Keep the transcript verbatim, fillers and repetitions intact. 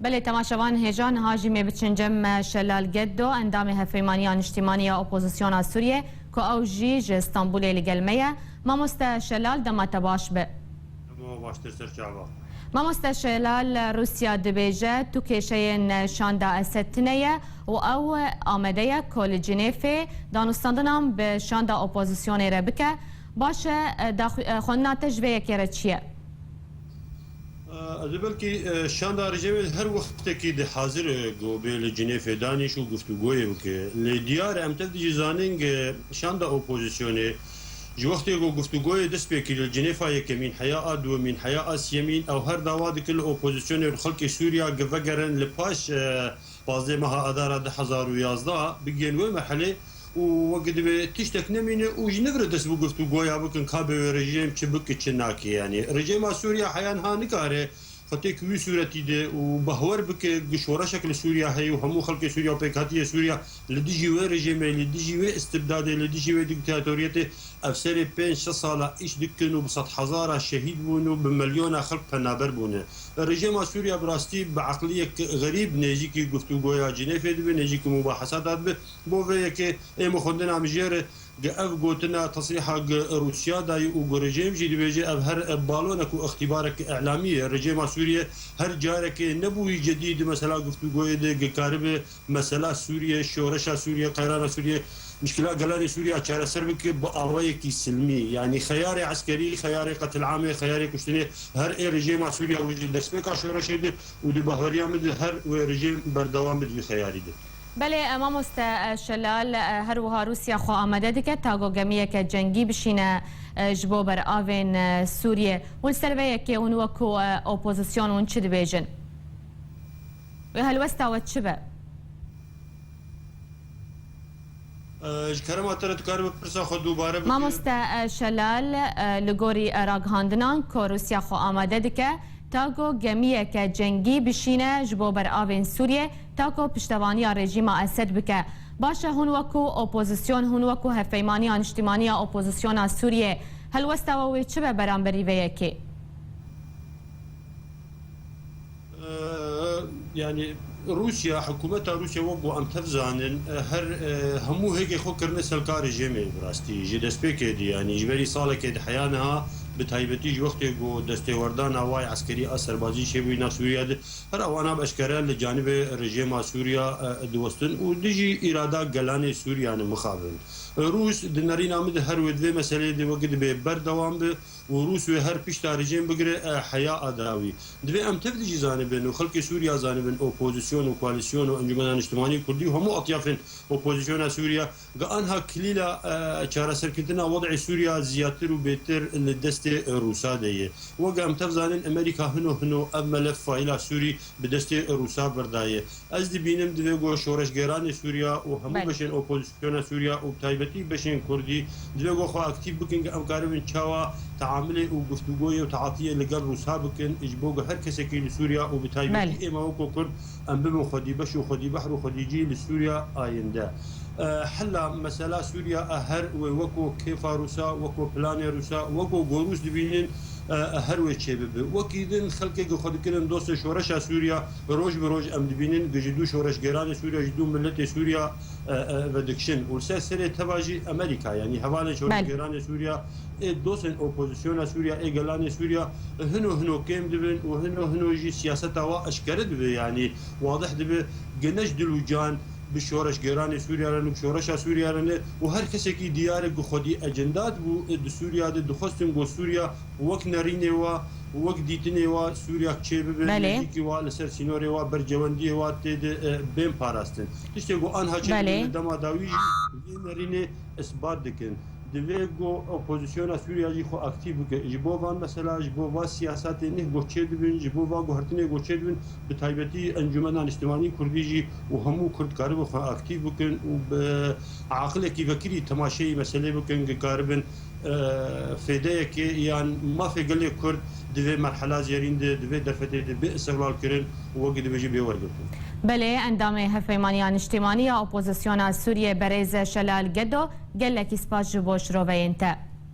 Belê, temaşevan hêja, niha jî mê biçin cem me Şelal Geddo, endamê Hevpeymaniya Niştimanî ya Opozisyona Sûriyê, ku ew jî ji Stenbolê li gel me ye. Mamoste Şelal, dema te baş be. Dema baştir ser çava. Mamoste Şelal, Rûsya dibêje tu kêşeyên şanda Esed tune ye û ew amade ye ku li Cinêfê danûstandinan bi şanda opozisyonê re bike. Baş e, daxu-, e, xwendina te ji vê yekê re çi ye? Ez ê belkî, e, şanda rejîmê her wextekî di hazir e, ku bê li Cinêfê danîş û guftûgoyê bike. Lê diyar e, em tev dijî zanin ku şanda opozisyonê ji wextê ku guftûgoyê dest pê kir li Cinêfa yekemîn, heya a duwemîn, heya a siyemîn, ew her dawa dikir li opozisyonê û xelkê Sûriya ku vegerin li paş, e, pazdeh meha Adara du hezar û yazdeh bigihên wê merhelê û wek dibê tiştek nemîne û ji nû re dest bi guftûgoya bikin ka bê wê rejîm çi bike, çi nake. Yanî rejîma Sûriya heya niha nikare xwe têk wî sûretî de û behwer bike ku şoreşek li Sûriya heye û hemû xelkê Sûriya û pêkhatiye Sûriya li dijî wê rejîmê, li dijî wê istibdadê, li dijî wê dîktatoriyetê ev serê pênc şeş sala îş dikin û bi sedhezara şehîd bûn û bi milyona xelk penaber bûne. Rejîma Sûriya bi rastî bi eqliyek xerîb nêzîkî guftûgoya Cinêfê dibe, nêzîkî mubahesata dibe. Bo vê yekê ê min xwendina min jê re, gi ev gotina tesrîha gi Rûsya dayî û gi rejîm jî dibêje, ev her balonek û îxtîbarek îlamî ye. Rejîma Sûriye her carekê nebûyî cedîd di mesela guftûgoyê de gi karibe mesela Sûriye, şoreşa Sûriye, qeyrana Sûriye, mişkila gelanê Sûriya çareser bike bi awayekî silmî. Yanî xeyarê eskerî, xeyarê qetilamê, xeyarê kuştinê her ê rejîma Sûriya wê jî destpêka şoreşê de û di bahweriya min de her wê rejîm berdewam bi di vî xeyarî de. Belê, e, mamoste, e, Şelal, e, her wiha Rûsya xwe amade dike ta ku gemiyeke cengî bişîne, e, ji bo beravên, e, Sûriyê. Hûn ser vê yekê hûn wekû, e, opozisyon hûn çi dibêjin? Wê helwesta we çi be? E, ji kerema te re dikare bi pirsa xwe dubare bike? Mamoste, e, Şelal, e, li gorî, e, ragihandinan ku Rûsya xwe amade dike, ta ku gemiyeke cengî bişîne ji bo beravên Sûriyê, ta ku piştevaniya rejîma Esed bike. Baş e, hûn wekû opozisyon, hûn wekû Hevpeymaniya Niştimanî ya Opozisyona Sûriyê, helwesta we wê çi be beramberî vê yekê? Ee, yanî Rûsya, hikûmeta Rûsya wek ku em tev zanin, e, her, e, hemû hêgê xwe kirine selka rejîmê bi rastî. Ji destpêkê dî, yanî ji berî salekê di heya niha, bi taybetî ji wextê ku destêwerdana wayê eskerî a serbazî çêbûyî nav Sûriya de, her ewana bi eşkere li canibê rejîma Sûriya, e, diwestin û dijî îrada gelanê Sûriya ne mixabin. Rûs di nerîna min de her wê di vê meseleyê de wekî dibê berdewam be û Rûs wê her pişta rejîm bigire, e, heya a dawî. Divê em tev de jî zanibin û xelkê Sûriya zanibin, opozîsyon û koalîsyon û Encûmena Niştimanî Kurdî û hemû atyafên opozîsyona Sûriya, ga anha kilîla, e, çareserkirina wed'ê Sûriya ziyadtir û bêtir li destê Rûsa de ye. Wek em tev zanin, Amerîka hino hino ev melef fayîla Sûrî bi destê Rûsa berdaye. Ez dibînim divê ku şoreşgeranê Sûriya û hemû Belê. beşên opozisyona Sûriya û bi taybetî beşên Kurdî divê ku xwe aktîf bikin, ku em karibin çawa teamilê û guftûgoyê û taatiyê li gel Rûsa bikin, ji bo ku her kesekî li Sûriya û bi taybetî Belê. ême weko Kurd em bibin xwedî beş û xwedî behr û xwedî cî li Sûriya ayinde. E, hela mesela Sûriya e her wê weko kêfa Rûsa, weko planê Rûsa, weko ku Rûs dibînin, e, e, her wê çêbibe. Wekî din xelkê ku xwe dikirin dostê şoreşa Sûriya, roj bi roj em dibînin ku ji dû şoreşgeranê Sûriya, ji dû miletê Sûriya, e, e, vedikişin. Û li ser serê teva jî Amerîka, yanî hevalên Belê. şoreşgeranê Sûriya, ê dostên opozisyona Sûriya, ê gelanê Sûriya, e, hino hino kêm dibin û hino hino jî siyaseta wa eşkere dibe, yanî wadih dibe, ku ne ji dil û can bi şoreşgeranê Sûriya re ne, bi şoreşa Sûriya re ne û her kesekî diyar e ku xwedî ecenda dibû, e, di Sûriya de dixwestin ku Sûriya wek nerînê wa, wek dîtinê wa Sûriya çêbibe, Belê. nêzîkî wa li ser sînorê wa, bercewendiyê wa tê de, e, bên parastin. Tiştê ku anha çêdibe Belê. li dema dawî jî vê nerînê isbat dikin. Divê ku opozisyona Sûriya jî xwe aktîf bike. Ji bo van mesela, ji bo va siyasetê nih ku çêdibin, ji bo va guhertinê ku çêdibin, bi taybetî Encûmena Niştimanî Kurdî jî û hemû Kurd karibin xwe aktîf bikin û bi aqilekî vekirî temaşeyî meselê bikin, ku karibin, e, fêdeyekê yan mafê gelê Kurd di vê merhela zêrîn de, di vê derfetê de bê îstiqlal kirin û wekî dibêjî bê wergirtin. Belê, endamê Hevpeymaniya Niştimanî ya Opozisyona Sûriyê Berêz Şelal Gedo, gelekî spas ji bo şiroveyên te.